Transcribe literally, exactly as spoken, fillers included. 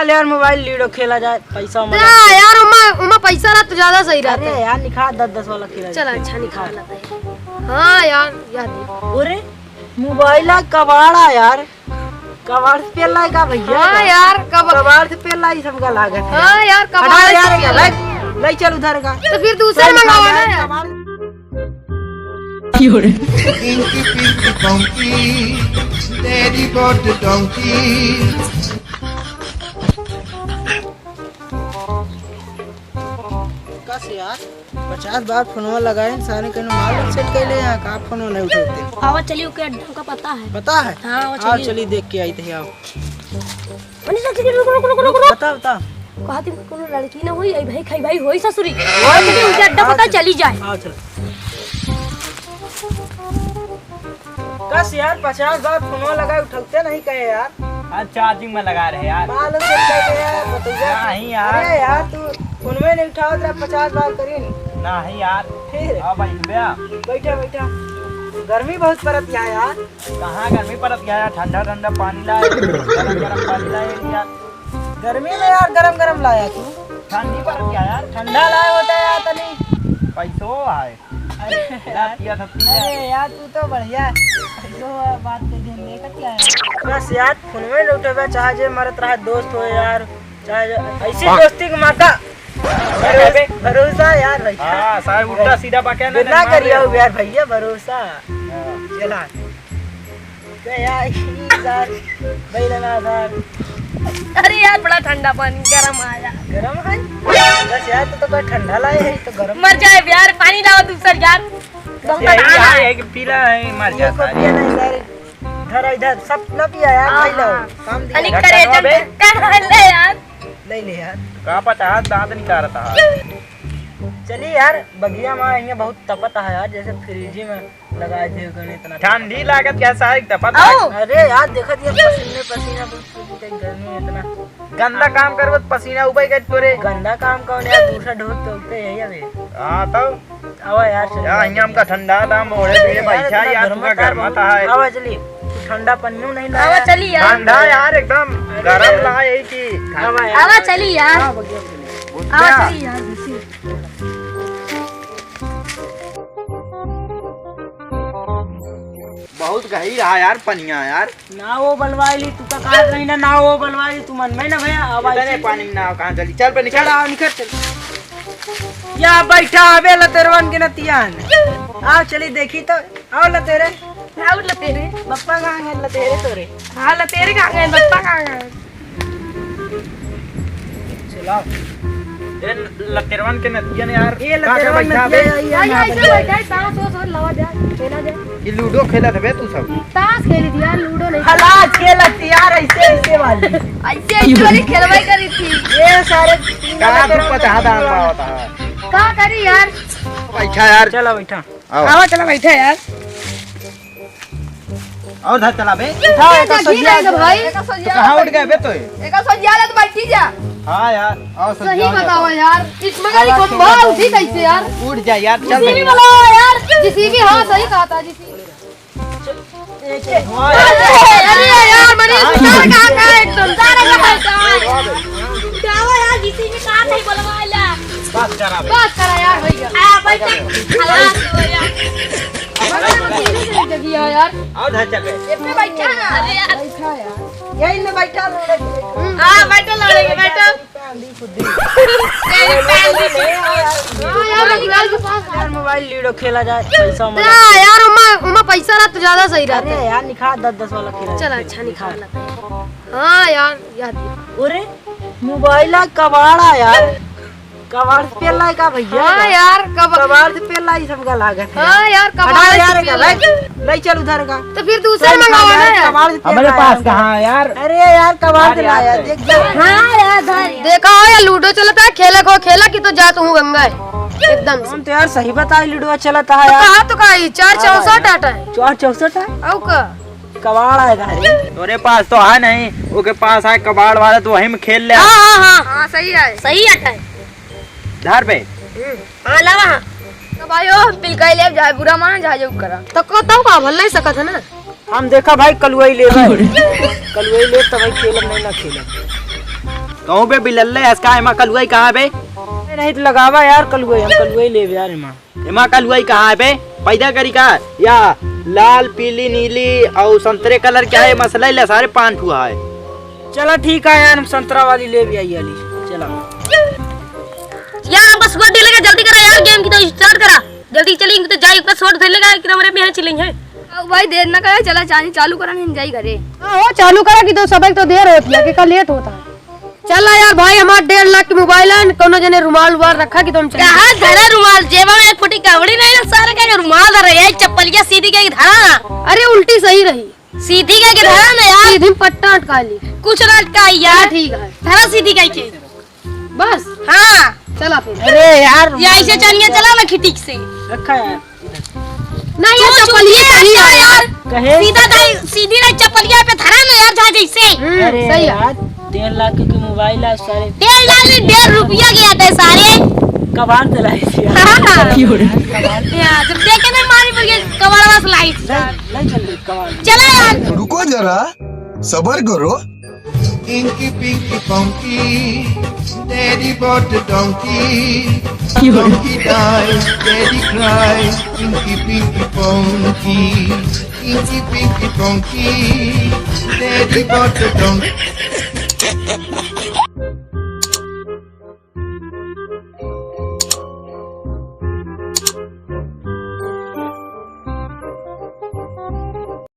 चल यार, मोबाइल लूडो खेला जाए, पैसा ना वाला। यार, उमा, उमा पैसा रहा तो ज्यादा सही रहता अरे है। यार, निकाल दस दस वाला खेला चल, जाए। अच्छा, निकाल लेते हैं। हाँ यार, याद है। अरे, मोबाइल आ कबाड़ा यार, कबाड़ से पेला है का भैया? हाँ यार, कब- कबाड़ से पेला ही सबका लागत है। हाँ यार, कबाड़ हटा यार, से पेला। ले, ले चल उधर का। तो फिर दूसरा चल मंगावा ना यार, यार। कबाड़। Pinky Pinky Ponky, Daddy bought a donkey। कस यार, पचास बार फोनवा लगाइन, सारे कहीं माल सेट कर ले, यहाँ का फोनवा नहीं उठाते। आवा चली ओके अड्डा का पता है। पता है? हाँ, आवा आओ चली। चली देख के आई थे, आओ। मनीषा, चली, रुक, रुक, रुक, रुक, रुक। बता, बता। कहती कोनो लड़की ना होई, आई भाई, खाई भाई होई ससुरी। होई। चली, उनके अड्डा पता अच्छा। चली जाए। हाँ, चल। कस यार, पचास बार फोनवा लगाए, उठौते नहीं कहे यार। हाँ, चार्जिंग में लगा रहे यार। मालूम से कह दे यार, बतैया। नहीं यार। अरे यार, तू फोनवे नहीं उठावत रहा, पचास बार करीन। नहीं यार। फिर? हाँ भाई, भैया। बैठा, बैठा। गर्मी बहुत पड़त है यार। कहाँ गर्मी पड़त है यार? ठंडा ठंडा पानी लाए, गरम गरम पानी लाए यार। गर्मी में यार गरम गरम लाया तू। ठंडी पड़त है यार, ठंडा लाए होता है यार तनी। पैसो है। अरे यार, पिया था, पिया। अरे यार, तू तो बढ़िया है। पैसो बात के दिन देखत क्या है? बस यार, फोन में उठेगा, चाहे जे मरत रहा, दोस्त हो यार, चाहे जे, ऐसी दोस्ती के माता। भरोसा, भरोसा यार भाई। हाँ, साहब, उल्टा सीधा बात है ना, ना मार करिया दे। हो यार भैया, भरोसा। हाँ। चला। तो यार, ई यार, बैलना यार। अरे यार, बड़ा ठंडा पानी, गरम आया। गरम है? बस यार, तू तो कोई ठंडा लाए है, तो गरम। मर जाए यार, पानी लाओ दूसर यार। बहुत यही ठंडा यार, है। एक पीला है, मर ये जाता को है। पिया नहीं सर, इधर, इधर, सब न पिया यार, हाँ, भाई लो, हाँ। काम दिया। अनिक करे ढक्कनवा जन बे। कर ले यार। ले ले यार। का पता है, दांत निकालता है। चली यार, बगिया में यहाँ बहुत तपत है यार, जैसे फ्रिज में लगा दे गने इतना। ठंडी लागत कैसा है, तपत है। आओ। अरे यार, देखत ये पसीने पसीना, बहुत गर्मी है इतना। गंदा काम करबो तो पसीना उबई गए तोरे। गंदा काम कौन यार, दूसरा ढोत तोड़ते हैं अबे। हाँ, तो आवा यार, चल यार, यार। यहाँ हमका ठंडा दाम ओढ़े तो ये यार, बैठा इतना यार, गर्म तुका था, गर्मा बहुत था है। आवा चली, ठंडा पनियो नहीं लाया। आवा चली यार। ठंडा यार, एकदम अरे गरम यार। ला यही चीज। आवा यार। आवा चली यार। हाँ, बढ़िया, बढ़िया। आवा चली यार, घुसी। बहुत गहिर रहा यार पनिया यार। ना वो बलवाई ली, तू का कहा रही ना, ना वो बलवाई ली, तू मन में ना भैया, आवाज इतने से पानी में ना, कहाँ चली? चल बे, निकल। चल, आओ, निकल, चल। या बैठा, अबे लतेरवन के नतियान। आओ, चली देखी तो, आओ लतेरे। आओ लतेरे। बप्पा कहाँ गए लतेरे तोरे? हाँ, लतेरे कहाँ गए? बप्पा कहाँ गए? चलाओ। ए, लतेरवन के नतिया ने यार, ये का लतेरवन बैठा नतिया बे? ये, ये भाई, यहाँ ऐसे पे। बैठा है, ताश वाश और लावा जाए, खेला जाए। ये लूडो खेलत हबे तू सब। ताश खेली थी यार, लूडो नहीं। हलास खेलत थी यार, ऐसे, ऐसे वाली। ऐसे, ऐसे वाली खेलवाई करी थी। ये सारे तीन का लतेरवन तू पचास दान नतिया। पावत है? का करी यार? बैठा यार। चला बैठा। आओ। आओ, चला बैठा यार। और धर चला बे। उठा, एक एक सौ गिर आएगा भाई। तो कहाँ उठ गए बे तोय? एक सौ ग्यारह तो बैठी जा। हाँ यार, आओ सही बताओ यार। इस मगर ये बम्बा उठी कैसे यार? उठ जा यार, चल बे। जीसीबी बुलाओ यार। जीसीबी, हाँ, सही कहा था, जीसीबी। अरे यार, मनीष, सारा कहाँ का है एकदम? सारा कहाँ का है? क्या हुआ यार, जीसीबी कहाँ था, बोलवा ला। बस करा बे। बस करा यार, भैया। आ, बैठ। खलास हो यार। जगिया यार। आओ, धर चल बे। ये पे बैठा ना। अरे यार। बैठा यार। यही में बैठा लड़े। हाँ, बैठो लड़े, बैठो। आंधी खुदी। तेरी पहली से। हाँ यार, गुलाल के पास यार, मोबाइल लूडो खेला जाए, पैसा ना मांगा। यार, उमा, उमा पैसा रहा तो ज्यादा सही रहता। अरे यार, निकाल दस दस वाला खेला चल, जाए। अच्छा, निकाल लेते हैं। हाँ यार, याद है। अरे, मोबाइल आ कबाड़ा यार। कबाड़ से पेला है का भैया? हाँ यार, कब- कबाड़ से पेला ही सबका लागत है। हाँ यार, कबाड़ हटा यार, से पेला। ले, ले चल उधर का। तो फिर दूसरा चल, मंगावा ना यार, यार। कबाड़ से पेला हमारे है। पास कहाँ है यार? अरे यार, कबाड़ से अरे लाया, यार। देख, देख। हाँ यार, भाई। देखा हो यार, लूडो चलता है, खेले को खेला कि तो जात हूँ गंगा है। एकदम से। हम तो यार सही बताए, लूडो चलता है तो यार। कहा तो कहा, ये चार चौसठ आटा है। चार चौसठ है? औ का? कबाड़ है भाई। तोरे पास तो है नहीं, ओके पास है कबाड़ वाला, तो वही में खेल ले। हाँ, हाँ, हाँ। हाँ, सही है। सही अट है। धर बे। हम्म। हाँ, लावा हाँ। तो भाई, ओ, पिलकाई ले जाए, बुरा मान जाए, जो करा। तो को, तब का भल नहीं सकत है ना? हम देखा भाई, कलुआई ले भाई। कलुआई ले, तब भाई खेलब नहीं ना खेलब। कहूँ बे बिलल्ले, हस का एमा कलुआई कहाँ बे? ए, नहीं तो लगावा यार कलुआई, हम कलुआई लेब यार एमा। एमा कलुआई कहाँ है बे? पैदा करी का? या लाल, पीली, नीली और संतरे कलर क्या है? मसला ही ला सारे पान ठुआ है। चला ठीक है यार, हम संतरा वाली लेब, यही वाली। चला। यार, हमका सुअर ढीले का, जल्दी करा यार, game की तो start करा। जल्दी चली, इनको तो जाई, इनका सुअर ढीले का, कि हमरे में यहाँ चलेंगे। अब भाई, देर ना करा, चला चाली चालू करा, नहीं जाई घरे। हाँ हो, चालू करा कि तो सबक तो देर होती है, कि का लेट होता है। चला यार भाई, हमार डेढ़ लाख के mobile है, कोनो जने रुमाल उमाल रखा कि तो हम चली। कहाँ धरा रुमाल? जेबा में एक फुटी कवड़ी नहीं ना, सारे का रुमाल धरा, यही चप्पलिया सीधी कहीं धरा ना। अरे, उल्टी सही रही। सीधी कह के धरा ना यार। सीधी में पट्टा अटका ली। कुछ ना अटका यार। ठीक है। धरा सीधी कह के। बस। हाँ। चला फिर। अरे यार। ये ऐसे चलिए चला ना खिटिक से। रखा यार। नहीं, ये तू चप्पलिया चुप सही है यार। कहे? सीधा कहीं, सीधी ना चप्पलिया पे धरा ना यार, जहाँ जैसे। हम्म, अरे सही है। यार, डेढ़ लाख के mobile है सारे। डेढ़ लाख नहीं, डेढ़ रुपया गया था सारे। कबाड़ चलाई थी यार। हाँ। यार, जब देखे ना मारी पड़ गई, कबाड़ बस लाई थी। नहीं, नहीं चल रही कबाड़। चला यार। रुको जरा, सबर करो। Inky Pinky Ponky, Daddy bought a donkey. A donkey dies, Daddy cries. Inky Pinky Ponky, Inky Pinky Ponky, Daddy bought a donkey.